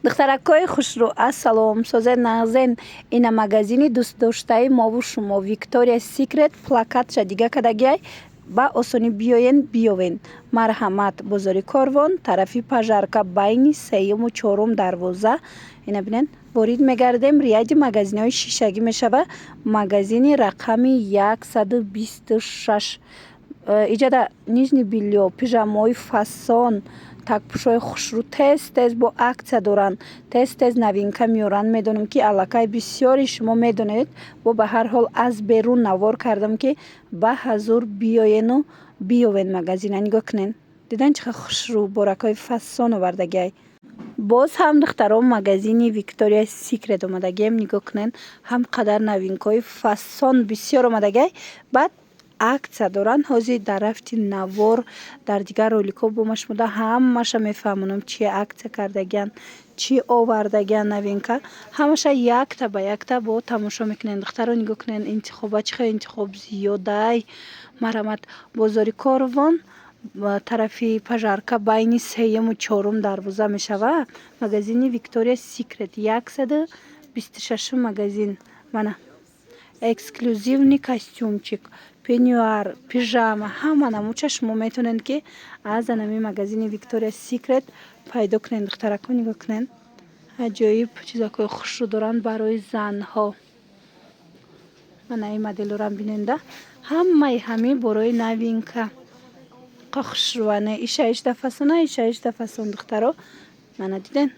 Духтаракҳои хушрӯ, ассалом, созен, нағзен? Ина магазини дӯстдоштаи мову шумо, Виктория Секрет, плакатша дига кадагиай. Ба осонӣ биёен, биёвен. Марҳамат, бозори Корвон, тарафи Пожарка, байни сеюму чорум дарвоза. Ина бинен, ворид мегардем, ряди магазинҳои шишагӣ мешава, магазини рақами 126. Иҷада нижнее бельё, пижамаҳои фасон, такпӯшҳои хушрӯ тез тез бо акция доранд, тез тез новинка меоранд. Медонем, ки аллакай бисёри шумо медонед, бо ба ҳар ҳол аз берун навор кардам, ки ба ҳазур биёену биёвен магазина. Нигоҳ кунен, дидан, чӣ қадр хушрӯ, боракҳои фасон овардагиай. Боз ҳам, духтарон, магазини Виктория Секрет омадагием. Нигоҳ кунен, ҳам қадар новинкаҳои фасон бисёр омадагиай, баъд акция доранд. Ҳозир дар рафти навор, дар дигар роликҳо бо ма шумода ҳамаша мефаҳмонам, чи акция кардагианд, чӣ овардагианд новинка, ҳамаша якта ба якта бо тамошо мекунем. Духтаро, нигоҳ кунен, интихоба, чӣ хел интихоб зиёдай. Марҳамат, бозори Корвон, тарафи Пожарка, байни сеюму чорум дарвоза мешава, магазини Виктория Секрет, 126-ум магазин. Мана эксклюзивный костюмчик, пеньюар, пижама, ҳама намуча шумо метавонед, ки аз анами магазини Виктория Секрет пайдо кунед. Духтарако, нигоҳ кунед, аҷоиб чизакҳои хушрӯ доранд барои занҳо. Мана ин моделорам биненда, ҳамаи ҳамин борои новинка қа хушрӯане. Иша ишта фасона, иша ишта фасон. Духтаро, мана диден,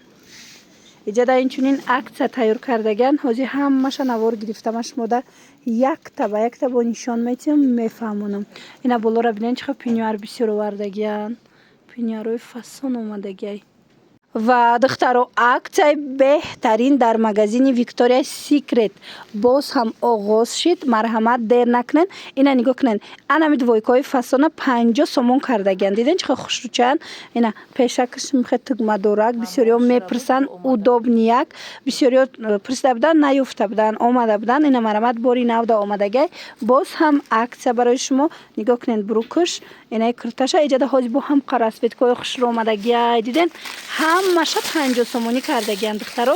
иҷада инчунин акция тайёр кардагианд. Ҳозир ҳамаша навор гирифтама, шумода якта ба якта бо нишон метиҳам, мефаҳмонам. Ина болора бинед, чӣ қадр пеньюар бисёр овардагианд, пеньюарҳои фасон омадагиай. Ва, духтаро, акцияи беҳтарин дар магазини Виктория Секрет боз ҳам оғоз шид. Марҳамат, дер накунед. Ина нигоҳ кунед, анами двойкаҳои фасона 50 сомон кардагианд. Диден, чӣ хел хушрӯчаанд? Ина пешакаш мехе тугмадорак. Бисёриҳо мепурсанд, удобный як. Бисёриҳо пурсида буданд, наёфта буданд, омада буданд. Ина, марҳамат, бори навда омадагиай, боз ҳам акция барои шумо. Нигоҳ кунед, брюкаш, инаи курташа. Иҷада ҳозир бо ҳам расцветкаҳои хушрӯ омадагиай. Диден, ҳамаша 50 сомонӣ кардагианд. Духтаро,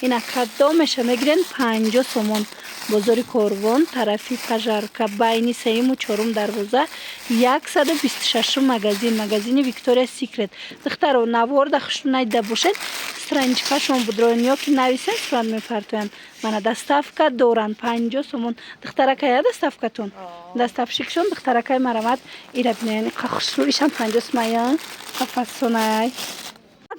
ина кадомеша мегирен, 50 сомон. Бозори Корвон, тарафи Пожарка, байни сеюму чорум дарвоза, 126-ум магазин, магазини Виктория Секрет. Духтаро, наворда хушрӯ надида бошед, страничкашон будроен ё ки нависен, сурат мепартоянд. Мана, доставка доранд, 50 сомон. Духтаракая, доставкатон, доставщикшон духтаракай. Марамат, ира бинен, қа хушрӯ, ишам 50 сомая, қа фасонай,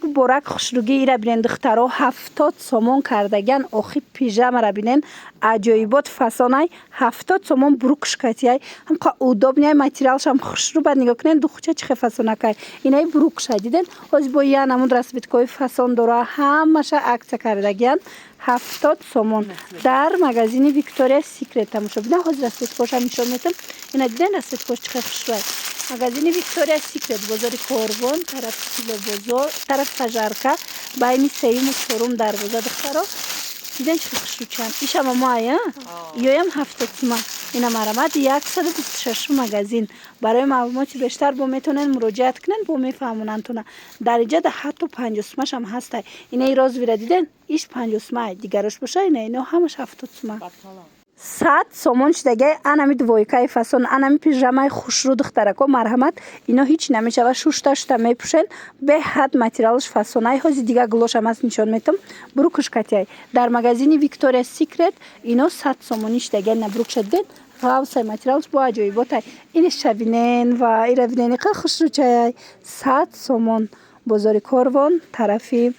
борак хушрӯгӣ. Ира бинен, духтаро, 70 сомон кардагиан. Охи, пижамара бинен, аҷоибот фасонай, 70 сомон. Брюкшкатияй, ҳамқа удобный, материалшам хушрӯ. Бад нигоҳ кунен, духча чӣ хел фасонакай. Инаи брюкша диден, ҳозир бо я намуд расцветкаҳои фасон дора. Ҳамаша акция кардагиан, 70 сомон дар магазини Виктория Секрет. Тамошо бинен, ҳозир расцветкаҳошам нишон метам. Ина диден, расцветкаҳош чӣ хел хушрӯай. Магазини Виктория Секрет, бозори Корвон, тарафи Тиллобозор, тарафи Пожарка, байни сеюму чорум дарвоза. Духтаро, диден, чӣ хел хушрӯчанд? Ишама моая, ёям 70 сума. Ина, марамат, 126-ум магазин. Барои маълумоти бештар бо метавонед муроҷиат кунед, бо мефаҳмонандтона. Дар иҷада ҳатто 50 сумашам ҳастай. Инаи розовыйра диден, иш 50 сумай, дигарош боша, ина ино ҳамаш 70 сума. 100 сомон шидагиай анами двойкаи фасон, анами пижамаи хушрӯ. Духтарако, марҳамат, ино ҳеҷ намешава, шушта шута мепӯшен, беҳад материалаш фасонай. Ҳози дига гулошам ҳаст, нишон метам. Брюкушкатиай дар магазини Виктория Секрет, ино 100 сомонӣ шидагиай. На, брюкша диден, ғавсай, материалаш бо аҷоиботай. Иниша бинен ва ира бинен, иқа хушрӯчаяй, 100 сомон. Бозори Корвон, тарафи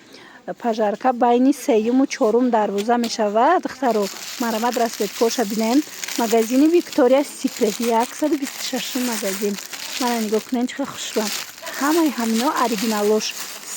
Пожарка, байни сеюму чорум дарвоза мешавад. Духтаро, марҳамат, расцветкоша бинен. Магазини Виктория Секрет, 126-ум магазин. Мана нигоҳ кунен, чӣ хел хушрӯам. Ҳамаи ҳамино оригиналош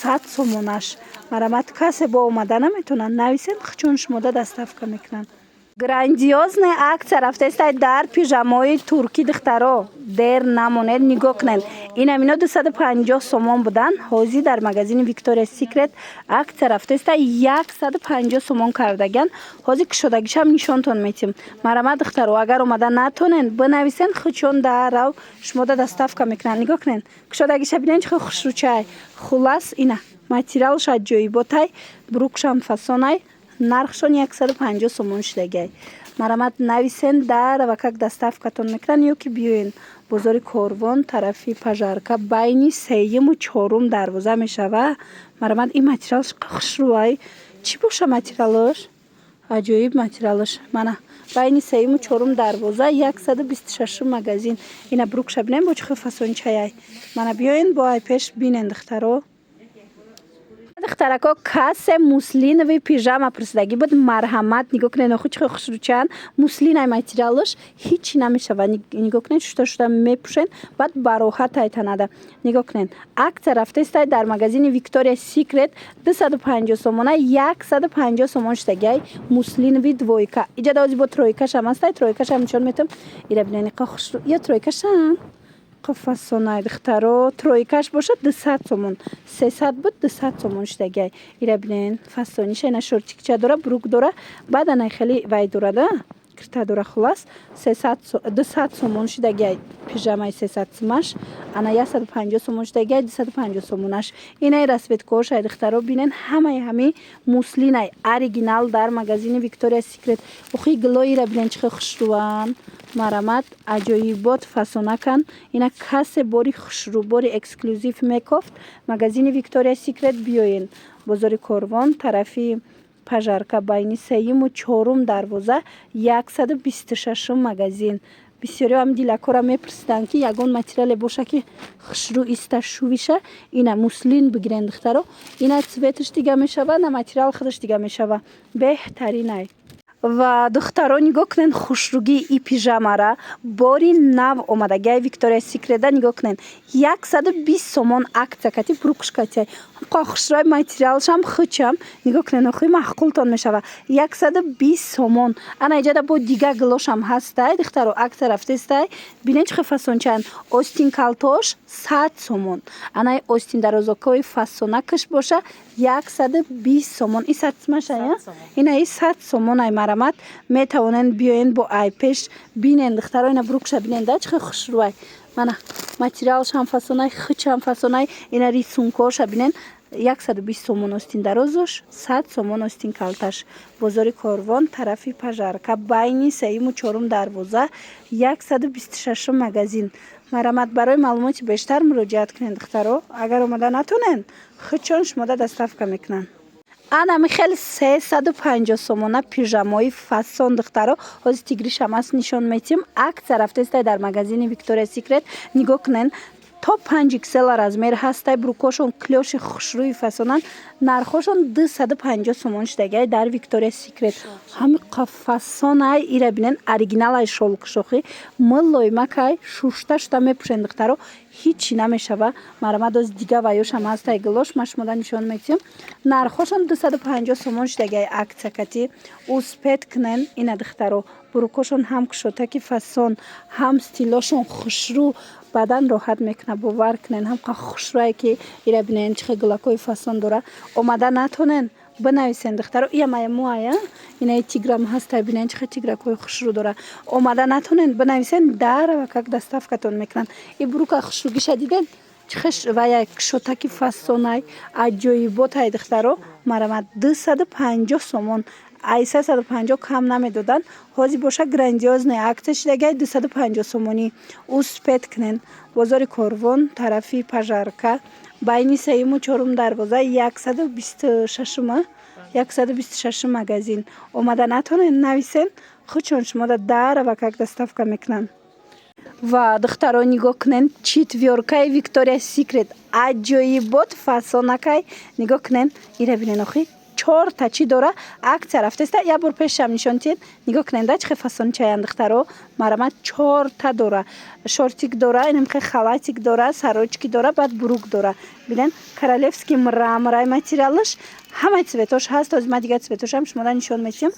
100 сомонаш. Марҳамат, касе бо омада наметавонад, нависен, чун шумода доставка мекунанд. Грандиозная акция рафтаистай дар пижамои туркӣ. Духтаро, дер намонед. Нигоҳ кунед, инамино 250 сомон буданд, ҳозир дар магазини Виктория Секрет акция рафтаиста, 150 сомон кардагианд. Ҳозир кушодагишам нишонтон метиҳем. Марҳамат, духтаро, агар омада натонен, бинависен, худшон дарав шумода доставка мекунанд. Нигоҳ кунед, кушодагиша бинед, чӣ хел хушрӯчай. Хулас, ина. Материалш аҷоиботай, брукшам фасонай, нархшон 150 сомон шудагиай. Марамат, нависен, дар вакак доставкатон мекунанд ё ки биёен бозори Корвон, тарафи Пожарка, байни сеюму чорум дарвоза мешава. Марамат, ин материалш хушрӯай. Чӣ боша материалаш? Аҷоиб материалаш. Мана, байни сеюму чорум дарвоза, 126-ум магазин. Ина брукша бинем, бо чӣ хел фасончаяй. Мана, биёен, бо ай пеш бинен, духтаро. Духтарако, касе муслиновый пижама пурсидагӣ буд, марҳамат, нигоҳ кунед, охи чӣ хел хушрӯчаанд. Муслинай материалаш, ҳичи намешава. Нигоҳ кунед, шуста шуда мепӯшен, баъд бароҳат айтанада. Нигоҳ кунед, акция рафтестай дар магазини Виктория Секрет, 250 сомона 150 сомон шудагиай муслиновый двойка. Иҷада ози бо тройкашам ҳастай, тройкашам нишон метам. Ира бинед, иқа хушрӯ ё тройкашам фасонай, духтаро. Тройкаш бошад 200 сомон, 300 буд, 200 сомон шудагиай. Ира бинен, фасониша. Ина шортикча дора, брук дора, баъд анай хеле вай дорада, кирта дора. Хулас, 200 сомон шудагиай пижамаи 300 сумаш, ана 150 сомон шудагиай 250 сомонаш. Инаи расцветкоошай, духтаро, бинен, ҳамаи ҳами муслинай, оригинал, дар магазини Виктория Секрет. Охи, гилоира бинен, чӣ хел хушрӯанд. Марамат, аҷоибот фасонакан. Ина касе бори хушрӯ, бори эксклюзив мекофт, магазини Виктория Секрет биёен, бозори Корвон, тарафи Пожарка, байни сеюму чорум дарвоза, 126-ум магазин. Бисёриҳо ҳам дилакора мепурсиданд, ки ягон материале боша, ки хушрӯ иста, шувиша. Ина муслин бигирен, духтаро. Ина цветаш дига мешава, на материал худаш дига мешава, беҳтаринай. Ва, духтаро, нигоҳ кунед хушрӯгии и пижамара, бори нав омадагиай Виктория Секрета. Нигоҳ кунед, 120 сомон, акция кати, брукш кати, хушрӯи, материалшам хучам. Нигоҳ кунед, охи маъқултон мешава, 120 сомон. Ана иҷада бо дига гилошам ҳастай, духтаро, акция рафтестай. Бинед, чӣ хел фасончаанд. Остин калтош 100 сомон, анаи остин дарозокҳои фасонакаш боша 120 сомон. И 100 сумаша, ина и 100 сомон ай. Марамат, метавонед биёен, бо ай пеш бинен, духтаро. Ина брукша бинен да, чӣ хел хушрӯай. Мана, материалшам фасонай, хучам фасонай. Ина рисункоша бинен. 120 сомон остин дарозуш, 100 сомон остин калташ. Бозори Корвон, тарафи Пожарка, байни сеюму чорум дарвоза, 126-ум магазин. Марамат, барои маълумоти бештар муроҷиат кунед, духтаро. Агар омода натонен, худшон шумода доставка мекунанд. Анами хел 350 сомона пижамои фасон, духтаро. Ҳозир тигришам аст, нишон метиҳем. Акция рафтестай дар магазини Виктория Секрет. Нигоҳ кунед, то панҷ XL размер ҳастай. Брукошон клёши хушрӯи фасонанд, нархошон 250 сомон шудагиай дар Виктория Секрет. Ҳами фасонай, ира бинен, оригиналай, шолкшохӣ, мулоимакай, шушта шуда мепӯшен, духтаро, ҳичи намешава. Марамат, оз дига ваёшам ҳастай, гилош ма шумода нишон метиҳем. Нархошон 250 сомон шудагиай, акция кати, успеть кунен. Ина, духтаро, брукошон ҳам кушотаки фасон, ҳам стилошон хушрӯ, бадан роҳат мекунад, бовар кунен. Ҳам хушрӯае, ки ира бинен, чӣ хел гулакҳои фасон дора. Омада натонен, бинависен, духтаро. Иямаямуая, инаи тиграм ҳастай, бинен, чӣ хел тигракҳои хушрӯ дора. Омада натонен, бинависен, дарава как доставкатон мекунанд. И брука хушрӯгиша диден, чӣ хел вая кушотаки фасонай, аҷоиботай, духтаро. Марамат, 250 сомон, ай 350 кам намедоданд. Ҳозир боша грандиозный акция шидагиай, 250 сомонӣ. Успеть кунен, бозори Корвон, тарафи Пожарка, байни сеюму чорум дарвоза, 126-ума, 126-ум магазин. Омада натонед, нависен, худшон шумода дарава как доставка мекунанд. Ва, духтаро, нигоҳ кунен, четвёркаи Виктория Секрет, аҷоибот фасонакай. Нигоҳ кунен, ира бинен, охи чорта чӣ дора. Акция рафтеста, як бор пешам нишон тиҳед. Нигоҳ кунен да, чӣ хел фасончаянд, духтаро. Марамат, чорта дора: шортик дора, инамхе халатик дора, сорочки дора, баъд брук дора. Бинен, королевский мраморай материалаш, ҳамаи цветош ҳаст. Ҳозир ман дигар цветошам шумода нишон метиҳам.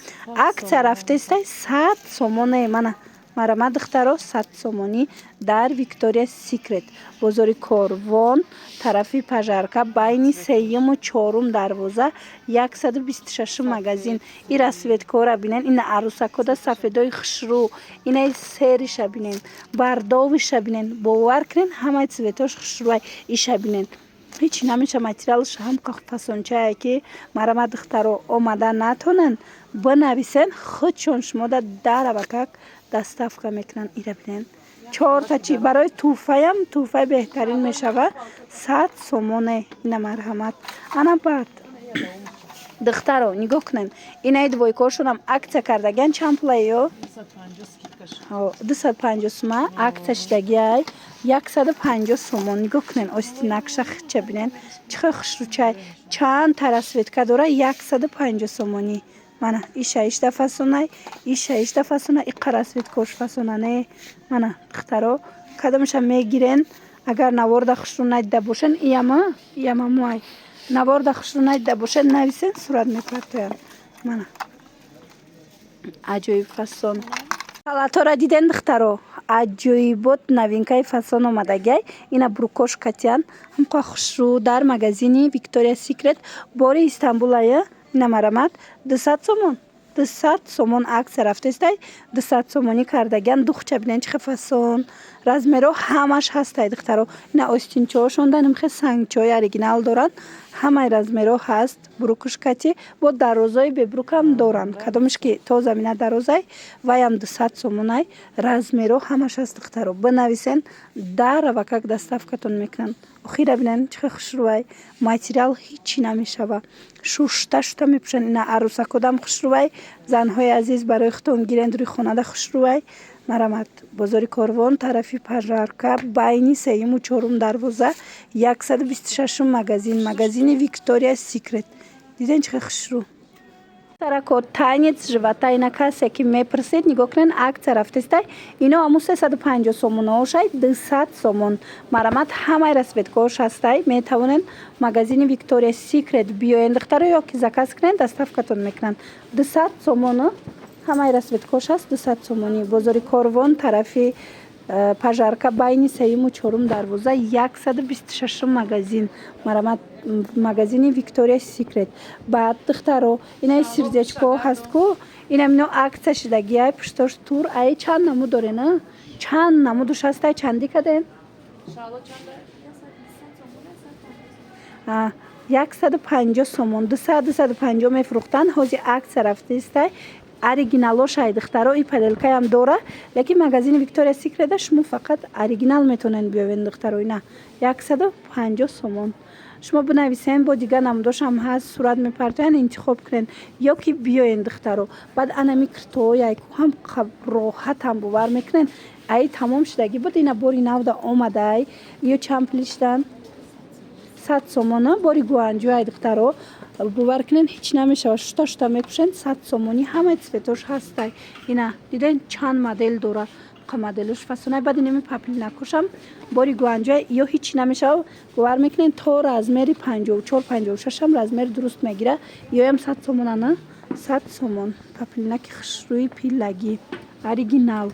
Акция рафтестай, 100 сомоне. Мана, марамат, духтаро, 100 сомонӣ дар Виктория Секрет, бозори Корвон, тарафи Пожарка, байни сеюму чорум дарвоза, 126-ум магазин. И расцветкора бинен, ина арӯсакода сафедои хушрӯ, инаи сериша бинен, бордовыйша бинен. Бовар кунен, ҳамаи цветош хушрӯай. Иша бинен. Ҳеҷ намеша, материалш ҳам фасончае, ки марама, духтаро, омада натонанд, бинависен, худшон шумода даравакак доставка мекунанд. Ира бинен, чорта чи барои тӯҳфаям, тӯҳфаи беҳтарин мешава. 100 сомоне. Ина, марҳамат. Ана, баъд, духтаро, нигоҳ кунед, инаи двойкаҳошонам акция кардагиан. Чанд пулаё? 250 сума акция шидагиай, 150 сомон. Нигоҳ кунед, остинакша хича бинен, чӣ хел хушрӯчай, чанд та расцветка дора. 150 сомонӣ. Мана, иша ишта фасонай, иша ишта фасона, иқа расцветкош фасона не. Мана, духтаро, кадомаша мегирен? Агар наворда хушрӯ надида бошен, ияма, ияма муай наворда хушрӯ надида бошен, нависен, сурат мепартоянд. Мана, аҷоиб фасон. Халатҳоро диден, духтаро? Аҷоибот, новинкаи фасон омадагиай. Ина, брюкош катян, ҳамқа хушрӯ. Дар магазини Виктория Секрет, бори Истанбулая. Ина, марамат, 200 сомон, 200 сомон акция рафтестай, 200 сомонӣ кардагиан. Духча бинен, чӣ хел фасон, размерҳо ҳамаш ҳастай, духтаро. Ина, остинчаҳошон данимхе сангчаҳои оригинал доранд, ҳамаи размерҳо ҳаст. Брюкуш кати бо дарозои бебрюкам доранд. Кадомаш ки то замина дарозай, ваям 200 сомонай. Размерҳо ҳамаш ҳаст, духтаро, бинависен, даравакак доставкатон мекунанд. Охира бинен, чӣ хел хушрӯвай, материал ҳичи намешава, шушта шута мепӯшанд. Ина, арӯсакодам хушрӯвай. Занҳои азиз, барои худтон гирен, рӯи хонада хушрӯвай. Марамат, бозори Корвон, тарафи Пожарка, байни сеюму чорум дарвоза, 126-ум магазин, магазини Виктория Секрет. Диден, чӣ хел хушрӯ? Тарако, танец живота. Ина, касе ки мепурсед, нигоҳ кунед, акция рафтестай. Ино аму 350 сомонаошай, 200 сомон. Марамат, ҳамаи расцветкаош ҳастай. Метавонед магазини Виктория Секрет биёен, духтаро, ё ки заказ кунед, доставкатон мекунанд. 200 сомону ҳамаи расцветкаош ҳаст, 200 сомонӣ. Бозори Корвон, тарафи Пожарка, байни сеюму чорум дарвоза, 126-ум магазин. Марамат, магазини Виктория Секрет. Баъд, духтаро, инаи сердечко ҳаст ку, инам ино акция шидагиай, пуштош тур ай. Чанд намуд дорен? Чанд намудуш ҳастай? Чандӣ кадем? 150 сомон. 200, 250 мефурӯхтанд, ҳозир акция рафтаистай. Оригиналошай, духтаро, и поделкаям дора, лекин магазини Виктория Секрета шумо фақат оригинал метавонед биёвед, духтаро. Ина, 150 сомон. Шумо бинависен, бо дигар намудошам ҳаст, сурат мепартоянд, интихоб кунед ё ки биёен, духтаро. Баъд анами киртояй ҳам роҳатам, бовар мекунед, ай тамом шудагӣ буд, ина бори навда омадай. Ё чанд пули шудан? 100 сомона. Бори Гуанҷӯай, духтаро, бовар кунед, ҳеҷ намешавад, шута шута мепӯшед. 100 сомонӣ, ҳамаи цветош ҳастай. Ина, диден, чанд модел дора, моделош фасонай. Баъд инами поплинакошам бори Гуанҷӯай, ё ҳеҷ намешавад, бовар мекунед, то размери 54, 56-ам размер дуруст мегира. Ёям 100 сомона, на, 100 сомон. Поплинаки хушрӯи пиллагӣ, оригинал.